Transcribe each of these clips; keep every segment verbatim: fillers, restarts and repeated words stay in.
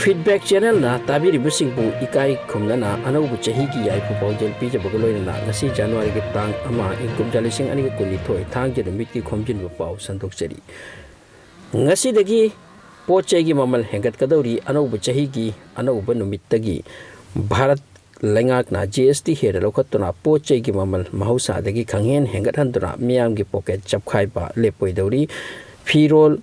Feedback Channelꯅ ꯇꯥꯕꯤꯔꯤꯕꯁꯤꯡꯕꯨ ꯏꯀꯥꯏ ꯈꯨꯝꯅꯅ ꯑꯅꯧꯕ ꯆꯍꯤꯒꯤ ꯌꯥꯏꯐ ꯄꯥꯎꯖꯦꯜ ꯄꯤꯖꯕꯒ ꯂꯣꯏꯅꯅ ꯉꯁꯤ Januaryꯒꯤ ꯇꯥꯡ ꯑꯃ, ꯏꯪ ꯀꯨꯝꯖꯥ ꯂꯤꯁꯤꯡ ꯑꯅꯤꯒ ꯀꯨꯟꯅꯤꯊꯣꯏ, ꯊꯥꯡꯖ ꯅꯨꯃꯤꯠꯀꯤ ꯈꯣꯝꯖꯤꯟꯕ ꯄꯥꯎ ꯁꯟꯗꯣꯛꯆꯔꯤ꯫ ꯉꯁꯤꯗꯒꯤ ꯄꯣꯠ ꯆꯩꯒꯤ ꯃꯃꯜ ꯍꯦꯟꯒꯠꯀꯗꯧꯔꯤ꯫ ꯑꯅꯧꯕ ꯆꯍꯤꯒꯤ ꯑꯅꯧꯕ ꯅꯨꯃꯤꯠꯇꯒꯤ ꯚꯥꯔꯠ ꯂꯩꯉꯥꯛꯅ G S T ꯍꯦꯟꯅ ꯂꯧꯈꯠꯇꯨꯅ ꯄꯣꯠ ꯆꯩꯒꯤ ꯃꯃꯜ ꯃꯍꯧꯁꯥꯗꯒꯤ ꯈꯪꯍꯦꯟ ꯍꯦꯟꯒꯠꯍꯟꯗꯨꯅ ꯃꯤꯌꯥꯝꯒꯤ ꯄꯣꯀꯦꯠ ꯆꯞꯈꯥꯏꯕ ꯂꯦꯞꯄꯣꯏꯗꯧꯔꯤ꯫ ꯐꯤꯔꯣꯜ,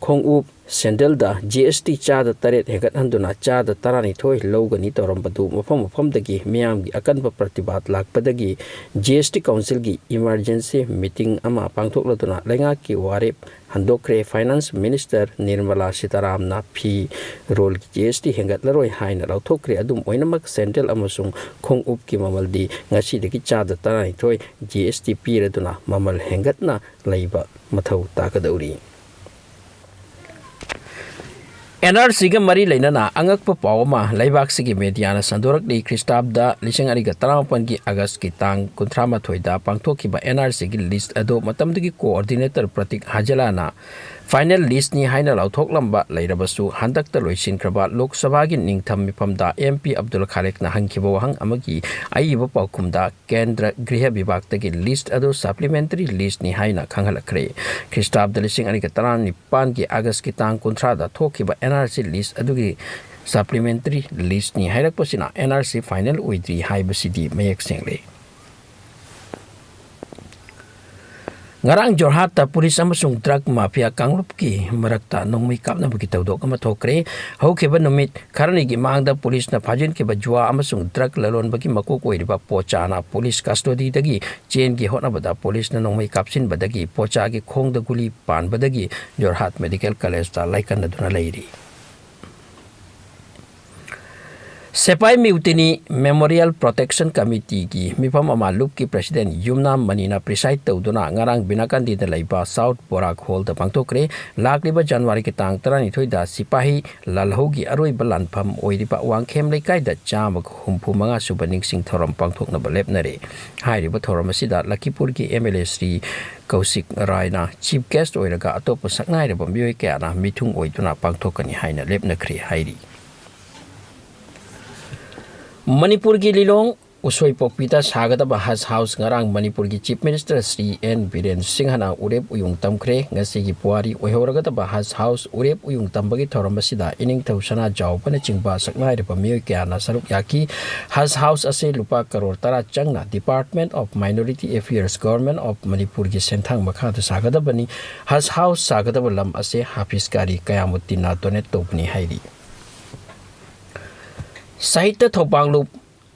ꯈꯣꯡꯎꯞ, ꯁꯦꯟꯗꯜꯗ G S T ꯆꯥꯗ ꯇꯔꯦꯠ ꯍꯦꯟꯒꯠꯍꯟꯗꯨꯅ ꯆꯥꯗ ꯇꯔꯥꯅꯤꯊꯣꯏ ꯂꯧꯒꯅꯤ ꯇꯧꯔꯝꯕꯗꯨ ꯃꯐꯝ ꯃꯐꯝꯗꯒꯤ ꯃꯤꯌꯥꯝꯒꯤ ꯑꯀꯟꯕ ꯄ꯭ꯔꯇꯤꯕꯥꯗ ꯂꯥꯛꯄꯗꯒꯤ G S T Councilꯒꯤ emergency meeting ꯑꯃ ꯄꯥꯡꯊꯣꯛꯂꯗꯨꯅ ꯂꯩꯉꯥꯛꯀꯤ ꯋꯥꯔꯦꯞ ꯍꯟꯗꯣꯛꯈ꯭ꯔꯦ꯫ Finance Minister Nirmala ꯁꯤꯇꯥꯔꯥꯝꯅ ꯐꯤꯔꯣꯜꯒꯤ G S T ꯍꯦꯟꯒꯠꯂꯔꯣꯏ ꯍꯥꯏꯅ ꯂꯥꯎꯊꯣꯛꯈ꯭ꯔꯦ꯫ ꯑꯗꯨꯝ ꯑꯣꯏꯅꯃꯛ, ꯁꯦꯟꯗꯜ ꯑꯃꯁꯨꯡ ꯈꯣꯡꯎꯞꯀꯤ ꯃꯃꯜꯗꯤ ꯉꯁꯤꯗꯒꯤ ꯆꯥꯗ ꯇꯔꯥꯅꯤꯊꯣꯏ G S T ꯄꯤꯔꯗꯨꯅ ꯃꯃꯜ ꯍꯦꯟꯒꯠꯅ ꯂꯩꯕ ꯃꯊꯧ ꯇꯥꯒꯗꯧꯔꯤ꯫ N R Cꯒ ꯃꯔꯤ ꯂꯩꯅꯅ ꯑꯉꯛꯄ ꯄꯥꯎ ꯑꯃ ꯂꯩꯕꯥꯛꯁꯤꯒꯤ mediaꯅ ꯁꯟꯗꯣꯔꯛꯂꯤ꯫ ꯈ꯭ꯔꯤꯁꯇꯥꯕꯗ ꯂꯤꯁꯤꯡ ꯑꯅꯤꯒ ꯇꯔꯥꯃꯥꯄꯟꯒꯤ Augustꯀꯤ ꯇꯥꯡ ꯀꯨꯟꯊ꯭ꯔꯥ ꯃꯥꯊꯣꯏꯗ ꯄꯥꯡꯊꯣꯛꯈꯤꯕ N R Cꯒꯤ list ꯑꯗꯨ ꯃꯇꯝꯗꯨꯒꯤ coordinator ꯄ꯭ꯔꯇꯤꯛ ꯍꯥꯖꯦꯂꯥꯅ final listꯅꯤ ꯍꯥꯏꯅ ꯂꯥꯎꯊꯣꯛꯂꯝꯕ ꯂꯩꯔꯕꯁꯨ, ꯍꯟꯗꯛꯇ ꯂꯣꯏꯁꯤꯟꯈ꯭ꯔꯕ ꯂꯣꯛ ꯁꯚꯥꯒꯤ ꯅꯤꯡꯊꯝ ꯃꯤꯐꯝꯗ M P ꯑꯕꯗꯨꯜ ꯈꯥꯂꯤꯛꯅ ꯍꯪꯈꯤꯕ ꯋꯥꯍꯪ ꯑꯃꯒꯤ ꯑꯏꯕ ꯄꯥꯎꯈꯨꯝꯗ ꯀꯦꯟꯗ꯭ꯔ ꯒ꯭ꯔꯤꯍ ꯕꯤꯚꯥꯒꯇꯒꯤ list ꯑꯗꯨ supplementary listꯅꯤ ꯍꯥꯏꯅ ꯈꯪꯍꯜꯂꯛꯈ꯭ꯔꯦ꯫ ꯈ꯭ꯔꯤꯁꯇꯥꯕꯗ ꯂꯤꯁꯤꯡ ꯑꯅꯤꯒ ꯇꯔꯥꯅꯤꯄꯥꯟꯒꯤ Augustꯀꯤ ꯇꯥꯡ ꯀꯨꯟꯊ꯭ꯔꯥꯗ ꯊꯣꯛꯈꯤꯕ N R C list ꯑꯗꯨꯒꯤ supplementary listꯅꯤ ꯍꯥꯏꯔꯛꯄꯁꯤꯅ N R C final ꯑꯣꯏꯗ꯭ꯔꯤ ꯍꯥꯏꯕꯁꯤꯗꯤ ꯃꯌꯦꯛ ꯁꯦꯡꯂꯦ꯫ ꯉꯔꯥꯡ ꯖꯣꯔꯍꯥꯠꯇ ꯄꯨꯂꯤꯁ ꯑꯃꯁꯨꯡ drug mafia ꯀꯥꯡꯂꯨꯞꯀꯤ ꯃꯔꯛꯇ ꯅꯣꯡꯃꯩ ꯀꯥꯞꯅꯕꯒꯤ ꯊꯧꯗꯣꯛ ꯑꯃ ꯊꯣꯛꯈ꯭ꯔꯦ꯫ ꯍꯧꯈꯤꯕ ꯅꯨꯃꯤꯠ ꯈꯔꯅꯤꯒꯤ ꯃꯥꯡꯗ ꯄꯨꯂꯤꯁꯅ ꯐꯥꯖꯤꯟꯈꯤꯕ ꯖꯨꯋꯥ ꯑꯃꯁꯨꯡ drug ꯂꯂꯣꯟꯕꯒꯤ ꯃꯀꯣꯛ ꯑꯣꯏꯔꯤꯕ ꯄꯣꯆꯥꯅ ꯄꯨꯂꯤꯁ custodyꯗꯒꯤ ꯆꯦꯟꯒꯦ ꯍꯣꯠꯅꯕꯗ ꯄꯨꯂꯤꯁꯅ ꯅꯣꯡꯃꯩ ꯀꯥꯞꯁꯤꯟꯕꯗꯒꯤ ꯄꯣꯆꯥꯒꯤ ꯈꯣꯡꯗ ꯒꯨꯂꯤ ꯄꯥꯟꯕꯗꯒꯤ ꯖꯣꯔꯍꯥꯠ Medical Collegeꯇ ꯂꯥꯏꯀꯠꯅꯗꯨꯅ ꯂꯩꯔꯤ꯫ ꯁꯦꯄꯥꯏ ꯃ꯭ꯌꯨꯇꯤꯅꯤ ꯃꯦꯃꯣꯔꯤꯌꯦꯜ ꯄ꯭ꯔꯣꯇꯦꯛꯁꯟ ꯀꯃꯤꯇꯤꯒꯤ ꯃꯤꯐꯝ ꯑꯃ ꯂꯨꯞꯀꯤ ꯄ꯭ꯔꯁꯤꯗꯦꯟ ꯌꯨꯝꯅꯥꯝ ꯃꯅꯤꯅ ꯄ꯭ꯔꯤꯁꯥꯏꯗ ꯇꯧꯗꯨꯅ ꯉꯔꯥꯡ ꯕꯤꯅꯥꯀꯥꯟꯗꯤꯗ ꯂꯩꯕ ꯁꯥꯎꯠ ꯕꯣꯔꯥꯛ ꯍꯣꯜꯗ ꯄꯥꯡꯊꯣꯛꯈ꯭ꯔꯦ꯫ ꯂꯥꯛꯂꯤꯕ ꯖꯅꯋꯥꯔꯤꯒꯤ ꯇꯥꯡ ꯇꯔꯥꯅꯤꯊꯣꯏꯗ ꯁꯤꯄꯥꯍꯤ ꯂꯥꯜꯍꯧꯒꯤ ꯑꯔꯣꯏꯕ ꯂꯥꯟꯐꯝ ꯑꯣꯏꯔꯤꯕ ꯋꯥꯡꯈꯦꯝ ꯂꯩꯀꯥꯏꯗ ꯆꯥꯝꯃꯒ ꯍꯨꯝꯐꯨ ꯃꯉꯥ ꯁꯨꯕ ꯅꯤꯡꯁꯤꯡ ꯊꯧꯔꯝ ꯄꯥꯡꯊꯣꯛꯅꯕ ꯂꯦꯞꯅꯔꯦ꯫ ꯍꯥꯏꯔꯤꯕ ꯊꯧꯔꯝ ꯑꯁꯤꯗ ꯂꯈꯤꯄꯨꯔꯒꯤ M L A Shri Kaushik ꯔꯥꯏꯅ ꯆꯤꯐ ꯒꯦꯁ꯭ꯠ ꯑꯣꯏꯔꯒ ꯑꯇꯣꯞꯄ ꯁꯛꯅꯥꯏꯔꯕ ꯃꯤꯑꯣꯏ ꯀꯌꯥꯅ ꯃꯤꯊꯨꯡ ꯑꯣꯏꯗꯨꯅ ꯄꯥꯡꯊꯣꯛꯀꯅꯤ ꯍꯥꯏꯅ ꯂꯦꯞꯅꯈ꯭ꯔꯦ ꯍꯥꯏꯔꯤ꯫ ꯃꯅꯤꯄꯨꯔꯒꯤ ꯂꯤꯂꯣꯡ ꯎꯁꯣꯏꯄꯣꯛꯄꯤꯗ ꯁꯥꯒꯗꯕ ꯍꯖ ꯍꯥꯎꯁ ꯉꯔꯥꯡ ꯃꯅꯤꯄꯨꯔꯒꯤ chief minister Shri N Biren ꯁꯤꯡꯍꯅ ꯎꯔꯦꯞ ꯎꯌꯨꯡ ꯇꯝꯈ꯭ꯔꯦ꯫ ꯉꯁꯤꯒꯤ ꯄꯨꯋꯥꯔꯤ ꯑꯣꯏꯍꯧꯔꯒꯗꯕ ꯍꯖ ꯍꯥꯎꯁ ꯎꯔꯦꯞ ꯎꯌꯨꯡ ꯇꯝꯕꯒꯤ ꯊꯧꯔꯝ ꯑꯁꯤꯗ ꯏꯅꯤꯡꯊꯧ ꯁꯅꯥꯖꯥꯎꯕꯅꯆꯤꯡꯕ ꯁꯛꯅꯥꯏꯔꯕ ꯃꯤꯑꯣꯏ ꯀꯌꯥꯅ ꯁꯔꯨꯛ ꯌꯥꯈꯤ꯫ ꯍꯖ ꯍꯥꯎꯁ ꯑꯁꯤ ꯂꯨꯄꯥ ꯀꯔꯣꯔ ꯇꯔꯥ ꯆꯪꯅ Department of Minority Affairs, Government of ꯃꯅꯤꯄꯨꯔꯒꯤ ꯁꯦꯟꯊꯥꯡ ꯃꯈꯥꯗ ꯁꯥꯒꯗꯕꯅꯤ꯫ ꯍꯖ ꯍꯥꯎꯁ ꯁꯥꯒꯗꯕ ꯂꯝ ꯑꯁꯤ ꯍꯥꯐꯤꯖ ꯀꯥꯔꯤ ꯀꯌꯥꯃꯨꯗꯗꯤꯟꯅ ꯗꯣꯅꯦꯠ ꯇꯧꯕꯅꯤ ꯍꯥꯏꯔꯤ꯫ ꯁꯥꯍꯤꯇ꯭ꯌ ꯊꯧꯕꯥꯡꯂꯨꯞ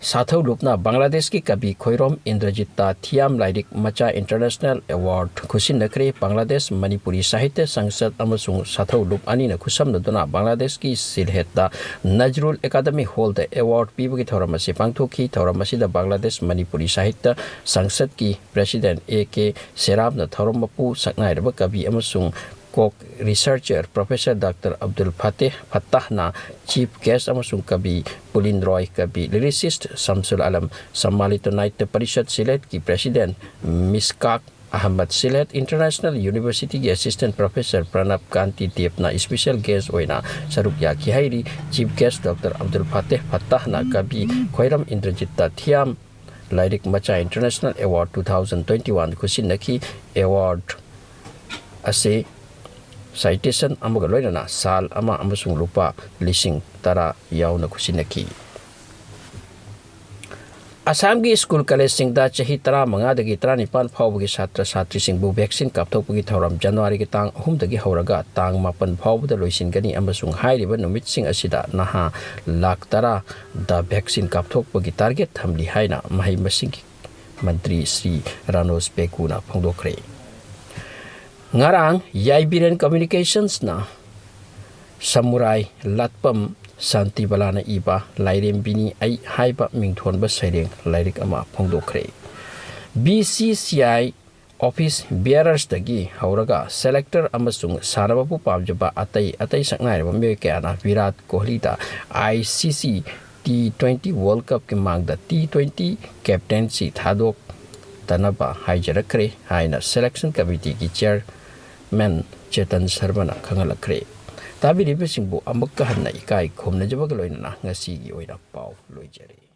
ꯁꯥꯊꯧ ꯂꯨꯞꯅ ꯕꯪꯒ꯭ꯂꯥꯗꯦꯁꯀꯤ ꯀꯕꯤ ꯈꯣꯏꯔꯣꯝ ꯏꯟꯗ꯭ꯔꯖꯤꯠꯇ ꯊꯤꯌꯥꯝ ꯂꯥꯏꯔꯤꯛ ꯃꯆꯥ ꯏꯟꯇꯔꯅꯦꯁꯅꯦꯜ ꯑꯦꯋꯥꯔꯗ ꯈꯨꯠꯁꯤꯟꯅꯈ꯭ꯔꯦ꯫ ꯕꯪꯒ꯭ꯂꯥꯗꯦꯁ ꯃꯅꯤꯄꯨꯔꯤ ꯁꯥꯍꯤꯇ꯭ꯌ ꯁꯪꯁꯠ ꯑꯃꯁꯨꯡ ꯁꯥꯊꯧ ꯂꯨꯞ ꯑꯅꯤꯅ ꯈꯨꯠꯁꯝꯅꯗꯨꯅ ꯕꯪꯒ꯭ꯂꯥꯗꯦꯁꯀꯤ ꯁꯤꯜꯍꯦꯠꯇ ꯅꯖꯔꯨꯜ ꯑꯦꯀꯥꯗꯃꯤ ꯍꯣꯜꯗ ꯑꯦꯋꯥꯔꯗ ꯄꯤꯕꯒꯤ ꯊꯧꯔꯝ ꯑꯁꯤ ꯄꯥꯡꯊꯣꯛꯈꯤ꯫ ꯊꯧꯔꯝ ꯑꯁꯤꯗ ꯕꯪꯒ꯭ꯂꯥꯗꯦꯁ ꯃꯅꯤꯄꯨꯔꯤ ꯁꯥꯍꯤꯇ꯭ꯌ ꯁꯪꯁꯠꯀꯤ ꯄ꯭ꯔꯦꯁꯤꯗꯦꯟꯠ ꯑꯦ ꯀꯦ ꯁꯦꯔꯥꯝꯅ ꯊꯧꯔꯝ ꯃꯄꯨ ꯁꯛꯅꯥꯏꯔꯕ ꯀꯕꯤ ꯑꯃꯁꯨꯡ ꯀꯣꯛ researcher professor doctor Abdul Fateh ꯐꯠꯇꯥꯍꯅ ꯆꯤꯐ ꯒꯦꯁ꯭ꯠ ꯑꯃꯁꯨꯡ ꯀꯕꯤ ꯄꯨꯂꯤꯟ ꯔꯣꯏ, ꯀꯕꯤ ꯂꯤꯔꯤꯁꯤꯁ꯭ꯠ ꯁꯝꯁꯨꯜ ꯑꯂꯝ, ꯁꯝꯃꯥꯂꯤꯇ ꯅꯥꯍꯤꯇ꯭ꯌ ꯄꯔꯤꯁꯗ ꯁꯤꯜꯍꯦꯠꯀꯤ ꯄ꯭ꯔꯦꯁꯤꯗꯦꯟꯠ ꯃꯤꯁꯀꯥꯛ ꯑꯍꯃꯗ, ꯁꯤꯜꯍꯦꯠ ꯏꯟꯇꯔꯅꯦꯁꯅꯦꯜ ꯌꯨꯅꯤꯚꯔꯁꯤꯇꯤꯒꯤ ꯑꯦꯁꯤꯁ꯭ꯇꯦꯟꯠ ꯄ꯭ꯔꯣꯐꯦꯁꯔ ꯄ꯭ꯔꯅꯕ ꯀꯥꯟꯇꯤ ꯗꯦꯕꯅ ꯏꯁꯄꯤꯁꯦꯜ ꯒꯦꯁ꯭ꯠ ꯑꯣꯏꯅ ꯁꯔꯨꯛ ꯌꯥꯈꯤ ꯍꯥꯏꯔꯤ꯫ Chief guest doctor Abdul Fateh ꯐꯠꯇꯥꯍꯅ ꯀꯕꯤ ꯈ꯭ꯋꯥꯏꯔꯝ ꯏꯟꯗ꯭ꯔꯖꯤꯠꯇ ꯊꯤꯌꯥꯝ ꯂꯥꯏꯔꯤꯛ ꯃꯆꯥ ꯏꯟꯇꯔꯅꯦꯁꯅꯦꯜ ꯑꯦꯋꯥꯔꯗ two thousand twenty one ꯈꯨꯠꯁꯤꯟꯅꯈꯤ꯫ Award ꯑꯁꯤ ꯁꯥꯏꯇꯦꯁꯟ ꯑꯃꯒ ꯂꯣꯏꯅꯅ ꯁꯥꯜ ꯑꯃ ꯑꯃꯁꯨꯡ ꯂꯨꯄꯥ ꯂꯤꯁꯤꯡ ꯇꯔꯥ ꯌꯥꯎꯅ ꯈꯨꯠꯁꯤꯟꯅꯈꯤ꯫ ꯑꯁꯥꯝꯒꯤ ꯁ꯭ꯀꯨꯜ ꯀꯂꯦꯖꯁꯤꯡꯗ ꯆꯍꯤ ꯇꯔꯥꯃꯉꯥꯗꯒꯤ ꯇꯔꯥꯅꯤꯄꯥꯟ ꯐꯥꯎꯕꯒꯤ ꯁꯥꯇ꯭ꯔ ꯁꯥꯇ꯭ꯔꯤꯁꯤꯡꯕꯨ ꯚꯦꯛꯁꯤꯟ ꯀꯥꯞꯊꯣꯛꯄꯒꯤ ꯊꯧꯔꯝ ꯖꯅꯋꯥꯔꯤꯒꯤ ꯇꯥꯡ ꯑꯍꯨꯝꯗꯒꯤ ꯍꯧꯔꯒ ꯇꯥꯡ ꯃꯥꯄꯟ ꯐꯥꯎꯕꯗ ꯂꯣꯏꯁꯤꯟꯒꯅꯤ ꯑꯃꯁꯨꯡ ꯍꯥꯏꯔꯤꯕ ꯅꯨꯃꯤꯠꯁꯤꯡ ꯑꯁꯤꯗ ꯅꯍꯥ ꯂꯥꯈ ꯇꯔꯥꯗ ꯚꯦꯛꯁꯤꯟ ꯀꯥꯞꯊꯣꯛꯄꯒꯤ ꯇꯥꯔꯒꯦꯠ ꯊꯝꯂꯤ ꯍꯥꯏꯅ ꯃꯍꯩ ꯃꯁꯤꯡꯒꯤ ꯃꯟꯇ꯭ꯔꯤ ꯁ꯭ꯔꯤ ꯔꯥꯅꯣꯖ ꯄꯦꯒꯨꯅ ꯐꯣꯡꯗꯣꯛꯈ꯭ꯔꯦ꯫ ꯉꯔꯥꯡ ꯌꯥꯏꯕꯤꯔꯦꯟ ꯀꯝꯃ꯭ꯌꯨꯅꯤꯀꯦꯁꯟꯁꯅ ꯁꯃꯨꯔꯥꯏ ꯂꯥꯠꯄꯝ ꯁꯥꯟꯇꯤꯕꯂꯥꯅ ꯏꯕ ꯂꯥꯏꯔꯦꯝꯕꯤꯅꯤ ꯑꯩ ꯍꯥꯏꯕ ꯃꯤꯡꯊꯣꯟꯕ ꯁꯩꯔꯦꯡ ꯂꯥꯏꯔꯤꯛ ꯑꯃ ꯐꯣꯡꯗꯣꯛꯈ꯭ꯔꯦ꯫ B C C I office ꯕꯤꯌꯔꯔꯁꯇꯒꯤ ꯍꯧꯔꯒ ꯁꯦꯂꯦꯛꯇꯔ ꯑꯃꯁꯨꯡ ꯁꯥꯟꯅꯕꯕꯨ ꯄꯥꯝꯖꯕ ꯑꯇꯩ ꯑꯇꯩ ꯁꯛꯅꯥꯏꯔꯕ ꯃꯤꯑꯣꯏ ꯀꯌꯥꯅ Virat ꯀꯣꯍꯂꯤꯗ I C C T twenty world ꯀꯞꯀꯤ ꯃꯥꯡꯗ ꯇꯤ ꯇ꯭ꯋꯦꯟꯇꯤ ꯀꯦꯞꯇꯦꯟꯁꯤ ꯊꯥꯗꯣꯛꯇꯅꯕ ꯍꯥꯏꯖꯔꯛꯈ꯭ꯔꯦ ꯍꯥꯏꯅ ꯁꯦꯂꯦꯛꯁꯟ ꯀꯃꯤꯇꯤꯒꯤ ꯆꯤꯌꯔꯃꯦꯟ ꯆꯦꯇꯟ ꯁꯔꯃꯅ ꯈꯪꯍꯜꯂꯛꯈ꯭ꯔꯦ꯫ ꯇꯥꯕꯤꯔꯤꯕꯁꯤꯡꯕꯨ ꯑꯃꯨꯛꯀ ꯍꯟꯅ ꯏꯀꯥꯏ ꯈꯨꯝꯅꯖꯕꯒ ꯂꯣꯏꯅꯅ ꯉꯁꯤꯒꯤ ꯑꯣꯏꯅ ꯄꯥꯎ ꯂꯣꯏꯖꯔꯦ꯫